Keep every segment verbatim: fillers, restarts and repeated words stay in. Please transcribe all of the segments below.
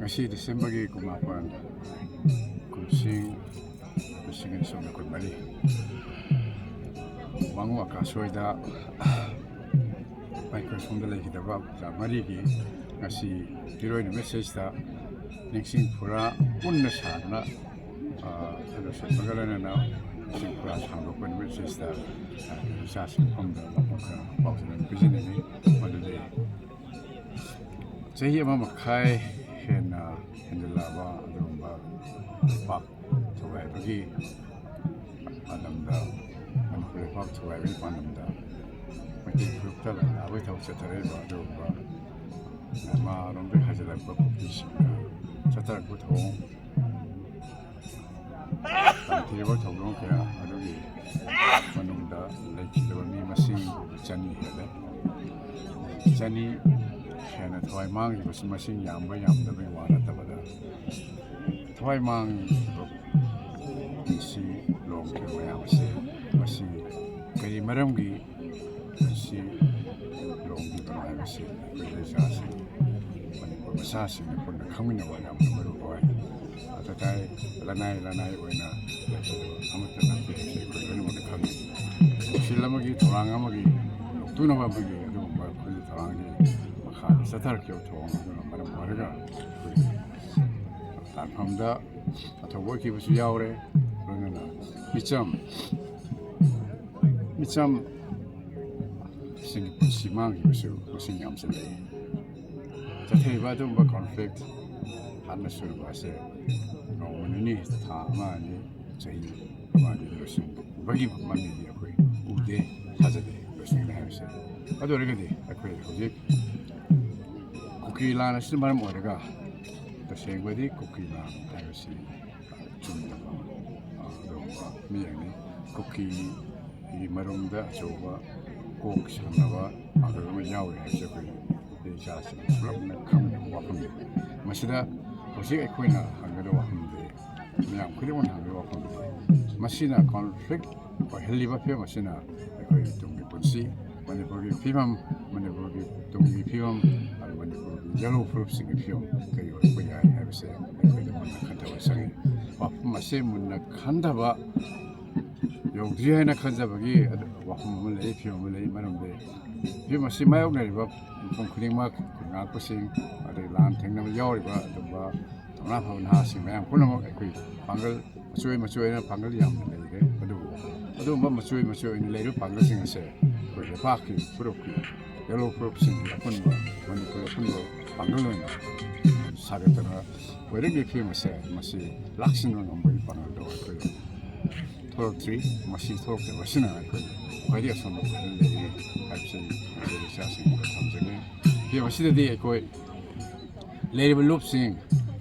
ꯉꯁꯤ ꯗꯤꯁꯦꯝꯕꯔꯒꯤ ꯀꯨꯟꯃꯥꯄꯟ, ꯀꯨꯝꯁꯤꯡ ꯂꯤꯁꯤꯡ ꯑꯅꯤ ꯁꯣꯛꯅ ꯀꯨꯟꯃꯔꯤ꯫ ꯋꯥꯉꯨ ꯑꯀꯥꯁꯣꯏꯗ ꯃꯥꯏꯀ꯭ꯔꯣꯐꯣꯟꯗ ꯂꯩꯈꯤꯗꯕ ꯑꯣꯖꯥ ꯃꯔꯤꯒꯤ ꯉꯁꯤ ꯍꯤꯔꯣꯏ ꯅꯨꯃꯤꯠꯁꯤꯗ ꯅꯤꯡꯁꯤꯡ ꯐꯨꯔꯥ ꯄꯨꯟꯅ ꯁꯥꯗꯨꯅ, ꯑ, ꯑꯗꯨ ꯁꯦꯠꯄꯒ ꯂꯣꯏꯅꯅ ꯅꯤꯡꯁꯤꯡ ꯐꯨꯔꯥ ꯁꯥꯡꯗꯣꯛꯄ ꯅꯨꯃꯤꯠꯁꯤꯗ, ꯑ, ꯏꯆꯥꯁꯤꯡ ꯃꯐꯝꯗ ꯈꯔ ꯄꯥꯎꯖꯦꯜ ꯑꯃ ꯄꯤꯖꯅꯤꯡꯏ꯫ ꯃꯗꯨꯗꯤ ꯆꯍꯤ ꯑꯃ ꯃꯈꯥꯏ ꯍꯦꯟꯅ ꯍꯦꯟꯖꯜꯂꯛꯑꯕ ꯑꯗꯨꯒꯨꯝꯕ ꯂꯩꯄꯥꯛ ꯊꯨꯒꯥꯏꯕꯒꯤ ꯄꯥꯟꯗꯝꯗ, ꯃꯅꯤꯄꯨꯔ ꯂꯩꯄꯥꯛ ꯊꯨꯒꯥꯏꯕꯒꯤ ꯄꯥꯟꯗꯝꯗ ꯃꯩꯇꯩ ꯐꯨꯔꯨꯞꯇ ꯂꯥꯟꯗꯥꯕꯒꯤ ꯊꯕꯛ ꯆꯠꯊꯔꯛꯏꯕ ꯑꯗꯨꯒꯨꯝꯕ ꯃꯌꯥꯟꯃꯥꯔꯔꯣꯝꯗꯒꯤ ꯍꯥꯏꯖꯤꯜꯂꯛꯄ ꯀꯨꯀꯤꯁꯤꯡꯅ ꯆꯠꯊꯔꯛꯄ ꯊꯧꯑꯣꯡ, ꯇꯝꯊꯤꯔꯕ ꯊꯧꯗꯣꯡ ꯀꯌꯥ ꯑꯗꯨꯒꯤ ꯃꯅꯨꯡꯗ ꯂꯩꯈꯤꯗꯕ ꯃꯤ ꯃꯁꯤꯡ ꯆꯅꯤ ꯍꯦꯜꯂꯦ꯫ ꯆꯅꯤ ꯍꯦꯟꯅ ꯊꯋꯥꯏ ꯃꯥꯡꯈꯤꯕꯁꯤ ꯃꯁꯤꯡ ꯌꯥꯝꯕ ꯌꯥꯝꯗꯕꯒꯤ ꯋꯥ ꯅꯠꯇꯕꯗ, ꯊꯋꯥꯏ ꯃꯥꯡꯈꯤꯕ ꯄꯨꯟꯁꯤ ꯂꯣꯝꯈꯤꯕ ꯃꯌꯥꯝ ꯑꯁꯤ ꯃꯁꯤ ꯀꯔꯤ ꯃꯔꯝꯒꯤ ꯄꯨꯟꯁꯤ ꯂꯣꯝꯈꯤꯕꯅꯣ ꯍꯥꯏꯕꯁꯤ ꯑꯩꯈꯣꯏ ꯏꯆꯥꯁꯤꯡ, ꯃꯅꯤꯄꯨꯔ ꯃꯆꯥꯁꯤꯡꯅ ꯄꯨꯟꯅ ꯈꯪꯃꯤꯟꯅꯕ ꯌꯥꯝꯅ ꯃꯔꯨ ꯑꯣꯏ꯫ ꯑꯇꯇꯥꯏ ꯂꯅꯥꯏ ꯂꯅꯥꯏ ꯑꯣꯏꯅ ꯑꯃꯠꯇ ꯅꯠꯇꯦ ꯍꯥꯏꯕꯁꯤ ꯑꯩꯈꯣꯏ ꯂꯣꯏꯅꯃꯛꯅ ꯈꯪꯏ꯫ ꯊꯧꯁꯤꯜ ꯑꯃꯒꯤ, ꯊꯧꯔꯥꯡ ꯑꯃꯒꯤ ꯂꯧꯇꯨꯅꯕ ꯑꯃꯒꯤ ꯑꯗꯨꯒꯨꯝꯕ ꯑꯩꯈꯣꯏꯒꯤ ꯊꯧꯔꯥꯡꯒꯤ ꯃꯈꯥꯗ ꯆꯠꯊꯔꯛꯈꯤꯕ ꯊꯧꯑꯣꯡ ꯑꯗꯨꯅ ꯃꯔꯝ ꯑꯣꯏꯔꯒ ꯑꯩꯈꯣꯏ ꯂꯥꯟꯐꯝꯗ ꯑꯊꯧꯕ ꯑꯣꯏꯈꯤꯕꯁꯨ ꯌꯥꯎꯔꯦ꯫ ꯂꯣꯏꯅꯅ ꯃꯤꯆꯝ, ꯃꯤꯆꯝ ꯁꯤꯡꯒꯤ ꯄꯨꯟꯁꯤ ꯃꯥꯡꯈꯤꯕꯁꯨ ꯃꯁꯤꯡ ꯌꯥꯝꯁꯤꯜꯂꯛꯏ꯫ ꯆꯠꯊꯔꯤꯕ ꯑꯗꯨꯒꯨꯝꯕ ꯀꯣꯟꯐ꯭ꯂꯤꯛ ꯍꯥꯠꯅ ꯁꯨꯔꯨꯕ ꯑꯁꯦ ꯅꯣꯡꯃ ꯅꯤꯅꯤ, ꯊꯥ ꯑꯃ ꯑꯅꯤ, ꯆꯍꯤ ꯑꯃ ꯑꯅꯤꯗ ꯂꯣꯏꯁꯤꯟꯕꯒꯤ ꯃꯃꯤꯗꯤ ꯑꯩꯈꯣꯏ ꯎꯗꯦ, ꯊꯥꯖꯗꯦ ꯂꯣꯏꯁꯤꯟꯒꯅꯤ ꯍꯥꯏꯕꯁꯦ꯫ ꯑꯗꯨ ꯑꯣꯏꯔꯒꯗꯤ ꯑꯩꯈꯣꯏ ꯍꯧꯖꯤꯛ ꯀꯨꯀꯤ ꯂꯥꯟ ꯑꯁꯤꯅ ꯃꯔꯝ ꯑꯣꯏꯔꯒ ꯇꯁꯦꯡꯕꯗꯤ ꯀꯨꯀꯤ ꯂꯥꯟ ꯍꯥꯏꯕꯁꯤ ꯆꯨꯝꯗꯕ, ꯑ, ꯑꯗꯨꯒꯨꯝꯕ ꯃꯤꯑꯣꯏꯅꯤ꯫ ꯀꯨꯀꯤꯒꯤ ꯃꯔꯨꯝꯗ ꯑꯆꯧꯕ ꯀꯣꯛ ꯁꯥꯟꯅꯕ ꯄꯥꯡꯒꯜ ꯑꯃ ꯌꯥꯎꯔꯤ ꯍꯥꯏꯕꯁꯤ ꯑꯩꯈꯣꯏ ꯅꯨꯄꯤ ꯏꯆꯥꯁꯤꯡ ꯄꯨꯂꯞꯅ ꯈꯪꯒꯗꯕ ꯋꯥꯐꯝꯅꯤ꯫ ꯃꯁꯤꯗ ꯍꯧꯖꯤꯛ ꯑꯩꯈꯣꯏꯅ ꯍꯪꯒꯗꯕ ꯋꯥꯐꯝꯗꯤ, ꯃꯌꯥꯝ ꯈꯨꯗꯤꯡꯃꯛꯅ ꯍꯪꯒꯗꯕ ꯋꯥꯐꯝꯗꯤ, ꯃꯁꯤꯅ ꯀꯣꯟꯐ꯭ꯂꯤꯛ ꯑꯣꯏꯍꯜꯂꯤꯕ ꯐꯤꯕꯝ ꯑꯁꯤꯅ ꯑꯩꯈꯣꯏꯒꯤ ꯇꯨꯡꯒꯤ ꯄꯨꯟꯁꯤ, ꯃꯅꯤꯄꯨꯔꯒꯤ ꯐꯤꯕꯝ, ꯃꯅꯤꯄꯨꯔꯒꯤ ꯇꯨꯡꯒꯤ ꯐꯤꯕꯝ, ꯑꯗꯨ ꯃꯅꯤꯄꯨꯔꯒꯤ ꯌꯦꯜꯍꯧ ꯐꯨꯔꯨꯞꯁꯤꯡꯒꯤ ꯐꯤꯕꯝ ꯀꯔꯤ ꯑꯣꯏꯔꯛꯄ ꯌꯥꯏ ꯁꯦ ꯑꯩꯈꯣꯏꯅ ꯃꯨꯟꯅ ꯈꯟꯊꯕ ꯆꯪꯉꯤ꯫ ꯋꯥꯐꯝ ꯑꯁꯦ ꯃꯨꯟꯅ ꯈꯟꯊꯕ ꯌꯧꯗ꯭ꯔꯤ ꯍꯥꯏꯅ ꯈꯟꯖꯕꯒꯤ ꯑꯗꯨ ꯋꯥꯐꯝ ꯑꯃ ꯂꯩ, ꯐꯤꯕꯝ ꯑꯃ ꯂꯩ꯫ ꯃꯔꯝꯗꯤ ꯐꯤꯕꯝ ꯑꯁꯤ ꯃꯥꯌꯣꯛꯅꯔꯤꯕ ꯃꯤꯄꯨꯝ ꯈꯨꯗꯤꯡꯃꯛ, ꯈꯨꯟꯉꯥꯛꯄꯁꯤꯡ, ꯑꯗꯩ ꯂꯥꯟ ꯊꯦꯡꯅꯕ ꯌꯥꯎꯔꯤꯕ ꯑꯗꯨꯒꯨꯝꯕ ꯊꯧꯅꯥ ꯐꯕ ꯅꯍꯥꯁꯤꯡ ꯃꯌꯥꯝ ꯄꯨꯝꯅꯃꯛ ꯑꯩꯈꯣꯏ ꯄꯥꯡꯒꯜ ꯃꯆꯣꯏ ꯃꯆꯣꯏ ꯑꯣꯏꯅ ꯄꯥꯡꯒꯜ ꯌꯥꯝꯅ ꯂꯩꯔꯦ꯫ ꯑꯗꯨꯕꯨ ꯑꯗꯨꯒꯨꯝꯕ ꯃꯆꯣꯏ ꯃꯆꯣꯏ ꯑꯣꯏꯅ ꯂꯩꯔꯤꯕ ꯄꯥꯡꯒꯜꯁꯤꯡ ꯑꯁꯦ ꯑꯩꯈꯣꯏ ꯂꯩꯄꯥꯛꯀꯤ ꯐꯨꯔꯨꯞꯀꯤ ꯌꯦꯜꯂꯣ ꯐꯨꯔꯨꯞꯁꯤꯡꯒꯤ ꯑꯄꯨꯟꯕ, ꯃꯅꯤꯄꯨꯔ ꯑꯄꯨꯟꯕ ꯄꯥꯡꯒꯜ ꯑꯣꯏꯅ ꯁꯥꯒꯠꯇꯅ ꯑꯣꯏꯔꯛꯂꯤꯕ ꯐꯤꯕꯝ ꯑꯁꯦ ꯃꯁꯤ ꯂꯥꯛꯁꯤꯟꯕ ꯉꯝꯕꯒꯤ ꯄꯥꯡꯒꯜꯗꯣ ꯑꯩꯈꯣꯏ ꯊꯣꯛꯂꯛꯇ꯭ꯔꯤ꯫ ꯃꯁꯤ ꯊꯣꯛꯂꯛꯇꯕ ꯑꯁꯤꯅ ꯑꯩꯈꯣꯏ ꯈ꯭ꯋꯥꯏꯗꯒꯤ ꯑꯁꯣꯟꯕ ꯈꯨꯗꯝ ꯂꯩꯔꯤ ꯍꯥꯏꯕꯁꯤ ꯃꯁꯤꯒꯤ ꯏꯆꯥꯁꯤꯡꯗ ꯊꯝꯖꯒꯦ꯫ ꯐꯤꯕꯝ ꯑꯁꯤꯗꯗꯤ ꯑꯩꯈꯣꯏ ꯂꯩꯔꯤꯕ ꯂꯨꯞꯁꯤꯡ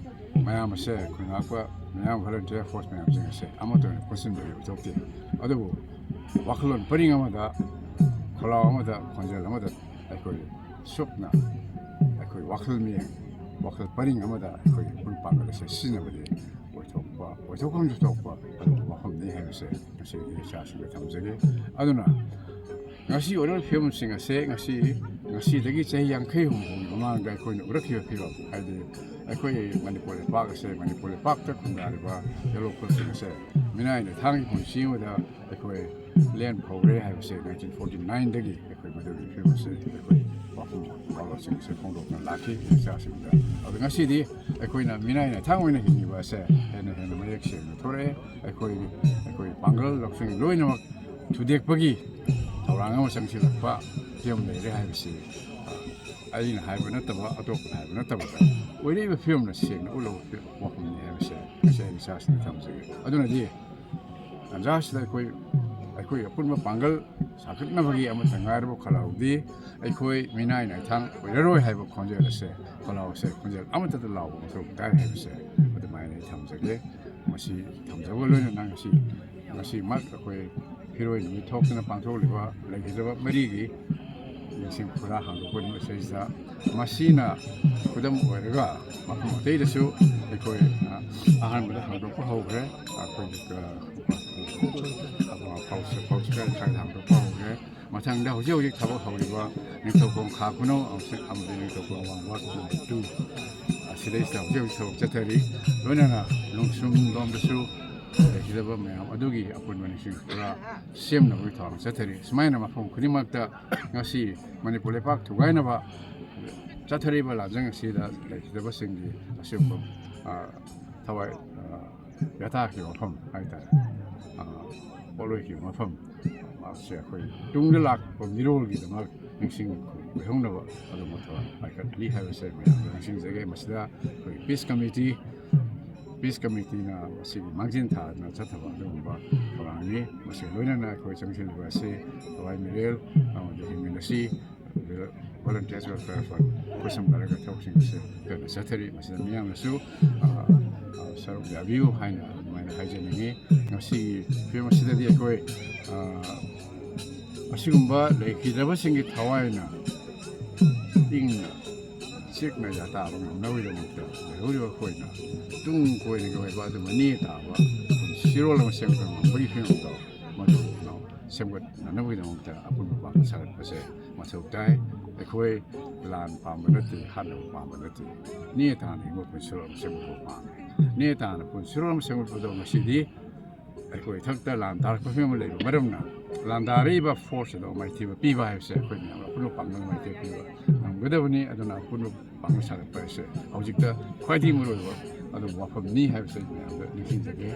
ꯃꯌꯥꯝ ꯑꯁꯦ, ꯈꯨꯟꯉꯥꯛꯄ ꯃꯌꯥꯝ, ꯚꯣꯂꯨꯟꯇꯤꯌꯔ ꯐꯣꯔꯁ ꯃꯌꯥꯝꯁꯤꯡ ꯑꯁꯦ ꯑꯃꯠꯇ ꯑꯣꯏꯅ ꯄꯨꯟꯁꯤꯟꯕꯒꯤ ꯊꯣꯛꯇꯦ꯫ ꯑꯗꯨꯕꯨ ꯋꯥꯈꯜꯂꯣꯟ ꯄꯔꯤꯡ ꯑꯃꯗ, ꯈꯣꯜꯂꯥꯎ ꯑꯃꯗ, ꯈꯣꯟꯖꯦꯜ ꯑꯃꯗ ꯑꯩꯈꯣꯏ ꯁꯨꯞꯅ ꯑꯩꯈꯣꯏ ꯋꯥꯈꯜ ꯃꯤꯌꯦꯡ, ꯋꯥꯈꯜ ꯄꯔꯤꯡ ꯑꯃꯗ ꯑꯩꯈꯣꯏꯒꯤ ꯄꯨꯡ ꯄꯥꯡꯒꯜ ꯑꯁꯦ ꯁꯤꯖꯤꯟꯅꯕꯗꯤ ꯑꯣꯏꯊꯣꯛꯄ, ꯑꯣꯏꯊꯣꯛꯐꯝꯁꯨ ꯊꯣꯛꯄ ꯑꯗꯨꯒꯨꯝꯕ ꯋꯥꯐꯝꯅꯤ ꯍꯥꯏꯕꯁꯦ ꯉꯁꯤꯒꯤ ꯏꯆꯥꯁꯤꯡꯗ ꯊꯝꯖꯒꯦ꯫ ꯑꯗꯨꯅ ꯉꯁꯤ ꯑꯣꯏꯔꯤꯕ ꯐꯤꯕꯝꯁꯤꯡ ꯑꯁꯦ, ꯉꯁꯤ, ꯉꯁꯤꯗꯒꯤ ꯆꯍꯤ ꯌꯥꯡꯈꯩ ꯍꯨꯝꯐꯨꯒꯤ ꯃꯃꯥꯡꯗ ꯑꯩꯈꯣꯏꯅ ꯎꯔꯛꯈꯤꯕ ꯐꯤꯕꯝ, ꯍꯥꯏꯗꯤ ꯑꯩꯈꯣꯏ ꯃꯅꯤꯄꯨꯔ ꯂꯩꯄꯥꯛ ꯑꯁꯦ, ꯃꯅꯤꯄꯨꯔ ꯂꯩꯄꯥꯛꯇ ꯈꯨꯟꯗꯥꯔꯤꯕ ꯌꯦꯜꯂꯣ ꯐꯨꯔꯨꯞꯁꯤꯡ ꯑꯁꯦ ꯃꯤꯅꯥꯏ ꯅꯥꯏꯊꯥꯡꯒꯤ ꯄꯨꯟꯁꯤ ꯑꯃꯗ ꯑꯩꯈꯣꯏ ꯂꯦꯟ ꯐꯧꯔꯦ ꯍꯥꯏꯕꯁꯦ ꯅꯥꯏꯟꯇꯤꯟ ꯐꯣꯔꯇꯤ ꯅꯥꯏꯟꯗꯒꯤ ꯑꯩꯈꯣꯏ ꯃꯗꯨꯒꯤ ꯐꯤꯕꯝ ꯑꯁꯦ ꯑꯩꯈꯣꯏ ꯋꯥꯐꯝ ꯋꯥꯂꯣꯠꯁꯤꯡ ꯑꯁꯦ ꯐꯣꯡꯗꯣꯛꯇꯨꯅ ꯂꯥꯛꯈꯤ ꯏꯆꯥꯁꯤꯡꯗ꯫ ꯑꯗꯣ ꯉꯁꯤꯗꯤ ꯑꯩꯈꯣꯏꯅ ꯃꯤꯅꯥꯏ ꯅꯥꯏꯊꯥꯡ ꯑꯣꯏꯅ ꯍꯤꯡꯉꯤꯕ ꯑꯁꯦ ꯍꯦꯟꯅ ꯍꯦꯟꯅ ꯃꯌꯦꯛ ꯁꯦꯡꯅ ꯊꯣꯔꯛꯑꯦ꯫ ꯑꯩꯈꯣꯏ, ꯑꯩꯈꯣꯏ ꯄꯥꯡꯒꯜ ꯂꯧꯁꯤꯡ ꯂꯣꯏꯅꯃꯛ ꯊꯨꯗꯦꯛꯄꯒꯤ ꯊꯧꯔꯥꯡ ꯑꯃ ꯆꯪꯁꯤꯜꯂꯛꯄ ꯐꯤꯕꯝ ꯂꯩꯔꯦ ꯍꯥꯏꯕꯁꯤ, ꯑ, ꯑꯩꯅ ꯍꯥꯏꯕ ꯅꯠꯇꯕ, ꯑꯇꯣꯞꯄꯅ ꯍꯥꯏꯕ ꯅꯠꯇꯕꯗ ꯑꯣꯏꯔꯛꯏꯕ ꯐꯤꯕꯝꯅ ꯁꯦꯡꯅ ꯎꯠꯂꯕ ꯋꯥꯐꯝꯅꯤ ꯍꯥꯏꯕꯁꯦ ꯉꯁꯤ ꯑꯩ ꯏꯆꯥꯁꯤꯡꯗ ꯊꯝꯖꯒꯦ꯫ ꯑꯗꯨꯅꯗꯤ ꯇꯥꯟꯖꯥꯁꯤꯗ ꯑꯩꯈꯣꯏ, ꯑꯩꯈꯣꯏ ꯑꯄꯨꯟꯕ ꯄꯥꯡꯒꯜ ꯁꯥꯒꯠꯅꯕꯒꯤ ꯑꯃꯠꯇ ꯉꯥꯏꯔꯕ ꯈꯣꯜꯂꯥꯎꯗꯤ ꯑꯩꯈꯣꯏ ꯃꯤꯅꯥꯏ ꯅꯥꯏꯊꯥꯡ ꯑꯣꯏꯔꯔꯣꯏ ꯍꯥꯏꯕ ꯈꯣꯟꯖꯦꯜ ꯑꯁꯦ, ꯈꯣꯜꯂꯥꯎ ꯑꯁꯦ ꯈꯣꯟꯖꯦꯜ ꯑꯃꯠꯇꯗ ꯂꯥꯎꯕ ꯃꯊꯧ ꯇꯥꯏ ꯍꯥꯏꯕꯁꯦ ꯑꯗꯨꯃꯥꯏꯅ ꯑꯩ ꯊꯝꯖꯒꯦ꯫ ꯃꯁꯤ ꯊꯝꯖꯕꯒ ꯂꯣꯏꯅꯅ ꯉꯁꯤ, ꯉꯁꯤꯃꯛ ꯑꯩꯈꯣꯏ ꯐꯤꯔꯣꯏ ꯅꯨꯃꯤꯠ ꯊꯣꯛꯇꯨꯅ ꯄꯥꯡꯊꯣꯛꯂꯤꯕ ꯂꯩꯈꯤꯗ꯭ꯔꯕ ꯃꯔꯤꯒꯤ ꯅꯤꯡꯁꯤꯡ ꯈꯨꯔꯥ ꯍꯥꯡꯗꯣꯛꯄ ꯅꯨꯃꯤꯠ ꯑꯁꯤꯗ ꯃꯁꯤꯅ ꯈꯨꯗꯝ ꯑꯣꯏꯔꯒ ꯃꯐꯝ ꯑꯇꯩꯗꯁꯨ ꯑꯩꯈꯣꯏ, ꯑ, ꯑꯍꯥꯟꯕꯗ ꯍꯥꯡꯗꯣꯛꯄ ꯍꯧꯈ꯭ꯔꯦ꯫ ꯑꯩꯈꯣꯏꯒꯤ, ꯑ, ꯐꯥꯎꯁ-, ꯐꯥꯎꯁ ꯈꯔ ꯈꯔ ꯍꯥꯡꯗꯣꯛꯄ ꯍꯧꯈ꯭ꯔꯦ꯫ ꯃꯊꯪꯗ ꯍꯧꯖꯤꯛ ꯍꯧꯖꯤꯛ ꯊꯕꯛ ꯍꯧꯔꯤꯕ ꯅꯤꯡꯊꯧꯈꯣꯡ ꯈꯥ ꯈꯨꯅꯧ ꯑꯃꯁꯨꯡ ꯑꯃꯗꯤ ꯅꯤꯡꯊꯧꯈꯣꯡ ꯋꯥꯡꯕ ꯇꯨ, ꯑ, ꯁꯤꯗꯩꯁꯤꯗ ꯍꯧꯖꯤꯛ ꯍꯧꯖꯤꯛ ꯊꯕꯛ ꯆꯠꯊꯔꯤ꯫ ꯂꯣꯏꯅꯅ ꯅꯣꯡꯁꯨꯝ ꯂꯣꯝꯗꯁꯨ ꯂꯩꯈꯤꯗꯕ ꯃꯌꯥꯝ ꯑꯗꯨꯒꯤ ꯑꯄꯨꯟꯕ ꯅꯤꯡꯁꯤꯡ ꯄꯨꯔꯥ ꯁꯦꯝꯅꯕꯒꯤ ꯊꯧꯔꯥꯡ ꯆꯠꯊꯔꯤ꯫ ꯁꯨꯃꯥꯏꯅ ꯃꯐꯝ ꯈꯨꯗꯤꯡꯃꯛꯇ ꯉꯁꯤ ꯃꯅꯤꯄꯨꯔ ꯂꯩꯄꯥꯛ ꯊꯨꯒꯥꯏꯅꯕ ꯆꯠꯊꯔꯤꯕ ꯂꯥꯟꯖꯪ ꯑꯁꯤꯗ ꯂꯩꯈꯤꯗꯕꯁꯤꯡꯒꯤ ꯑꯁꯤꯒꯨꯝꯕ, ꯑ, ꯊꯋꯥꯏ, ꯑ, ꯌꯥꯇꯥꯈꯤꯕ ꯃꯐꯝ ꯍꯥꯏꯇꯥꯔꯦ, ꯑ, ꯄꯣꯠꯂꯣꯏꯈꯤꯕ ꯃꯐꯝ, ꯃꯍꯥꯛꯁꯦ ꯑꯩꯈꯣꯏ ꯇꯨꯡꯗ ꯂꯥꯛꯄ ꯃꯤꯔꯣꯜꯒꯤꯗꯃꯛ ꯅꯤꯡꯁꯤꯡ ꯑꯣꯏꯍꯧꯅꯕ ꯑꯗꯨꯒꯨꯝꯕ ꯊꯧꯔꯥꯡ ꯄꯥꯏꯈꯠꯂꯤ ꯍꯥꯏꯕꯁꯦ ꯃꯌꯥꯝꯗ ꯅꯤꯡꯁꯤꯡꯖꯒꯦ꯫ ꯃꯁꯤꯗ ꯑꯩꯈꯣꯏ ꯄꯤꯁ ꯀꯃꯤꯇꯤ, ꯄꯤꯁ ꯀꯃꯤꯇꯤꯅ ꯃꯁꯤꯒꯤ ꯃꯥꯡꯖꯤꯟ ꯊꯥꯗꯨꯅ ꯆꯠꯊꯕ ꯑꯗꯨꯒꯨꯝꯕ ꯊꯧꯔꯥꯡꯅꯤ꯫ ꯃꯁꯤꯒ ꯂꯣꯏꯅꯅ ꯑꯩꯈꯣꯏ ꯆꯪꯁꯤꯜꯂꯤꯕ ꯑꯁꯤ ꯊꯋꯥꯏ ꯃꯤꯔꯦꯜ ꯑꯃꯗꯤ ꯍꯤꯡꯃꯤꯟꯅꯁꯤ ꯚꯣꯂꯨꯟꯇꯤꯌꯔꯁ ꯋꯦꯜꯐꯤꯌꯔ ꯐꯟ ꯈꯨꯠꯁꯝꯅꯔꯒ ꯊꯕꯛꯁꯤꯡ ꯑꯁꯤ ꯀꯟꯅ ꯆꯠꯊꯔꯤ꯫ ꯃꯁꯤꯗ ꯃꯤꯌꯥꯝꯅꯁꯨ, ꯑ, ꯑ, ꯁꯔꯨꯛ ꯌꯥꯕꯤꯌꯨ ꯍꯥꯏꯅ ꯑꯗꯨꯃꯥꯏꯅ ꯍꯥꯏꯖꯅꯤꯡꯉꯤ꯫ ꯉꯁꯤꯒꯤ ꯐꯤꯂꯝ ꯑꯁꯤꯗꯗꯤ ꯑꯩꯈꯣꯏ, ꯑ, ꯑꯁꯤꯒꯨꯝꯕ ꯂꯩꯈꯤꯗ꯭ꯔꯕꯁꯤꯡꯒꯤ ꯊꯋꯥꯏꯅ ꯏꯪꯅ ꯆꯤꯛꯅ ꯌꯥꯇꯥꯕ ꯉꯝꯅꯕꯒꯤꯗꯃꯛꯇ ꯂꯩꯍꯧꯔꯤꯕ ꯑꯩꯈꯣꯏꯅ ꯇꯨꯡ ꯀꯣꯏꯅꯒꯤ ꯑꯣꯏꯕ ꯑꯗꯨꯒꯨꯝꯕ ꯅꯦ ꯇꯥꯕ ꯄꯨꯟꯁꯤꯔꯣꯜ ꯑꯃ ꯁꯦꯝꯒꯠꯄ ꯉꯝꯕꯒꯤ ꯐꯤꯕꯝꯗꯣ ꯃꯗꯨ ꯁꯦꯝꯒꯠꯅꯅꯕꯒꯤꯗꯃꯛꯇ ꯑꯄꯨꯟꯕ ꯄꯥꯡꯒꯜ ꯁꯥꯒꯠꯄꯁꯦ ꯃꯊꯧ ꯇꯥꯏ꯫ ꯑꯩꯈꯣꯏ ꯂꯥꯟ ꯄꯥꯝꯕ ꯅꯠꯇꯦ, ꯍꯥꯠꯅꯕ ꯄꯥꯝꯕ ꯅꯠꯇꯦ꯫ ꯅꯦ ꯇꯥꯅ ꯍꯤꯡꯕ ꯄꯨꯟꯁꯤꯔꯣꯜ ꯑꯃ ꯁꯦꯝꯒꯠꯄ ꯄꯥꯝꯃꯤ꯫ ꯅꯦ ꯇꯥꯅ ꯄꯨꯟꯁꯤꯔꯣꯜ ꯑꯃ ꯁꯦꯝꯒꯠꯄꯗꯣ ꯉꯁꯤꯗꯤ ꯑꯩꯈꯣꯏ ꯏꯊꯛꯇ ꯂꯥꯟ ꯇꯥꯔꯛꯄ ꯐꯤꯕꯝ ꯑꯃ ꯂꯩꯕ ꯃꯔꯝꯅ ꯂꯥꯟꯗꯥꯔꯛꯏꯕ ꯐꯣꯔꯁ ꯑꯗꯣ ꯃꯥꯏꯊꯤꯕ ꯄꯤꯕ ꯍꯥꯏꯕꯁꯦ ꯑꯩꯈꯣꯏ ꯃꯌꯥꯝ ꯑꯄꯨꯟꯕ ꯄꯥꯡꯒꯜ ꯃꯥꯏꯊꯤꯕ ꯄꯤꯕ ꯉꯝꯒꯗꯕꯅꯤ꯫ ꯑꯗꯨꯅ ꯑꯄꯨꯟꯕ ꯄꯥꯡꯒꯜ ꯁꯥꯒꯠꯄ ꯍꯥꯏꯁꯦ ꯍꯧꯖꯤꯛꯇ ꯈ꯭ꯋꯥꯏꯗꯒꯤ ꯃꯔꯨꯑꯣꯏꯕ ꯑꯗꯨꯒꯨꯝꯕ ꯋꯥꯐꯝꯅꯤ ꯍꯥꯏꯕꯁꯦ ꯑꯩ ꯃꯌꯥꯝꯗ ꯅꯤꯡꯁꯤꯡꯖꯒꯦ꯫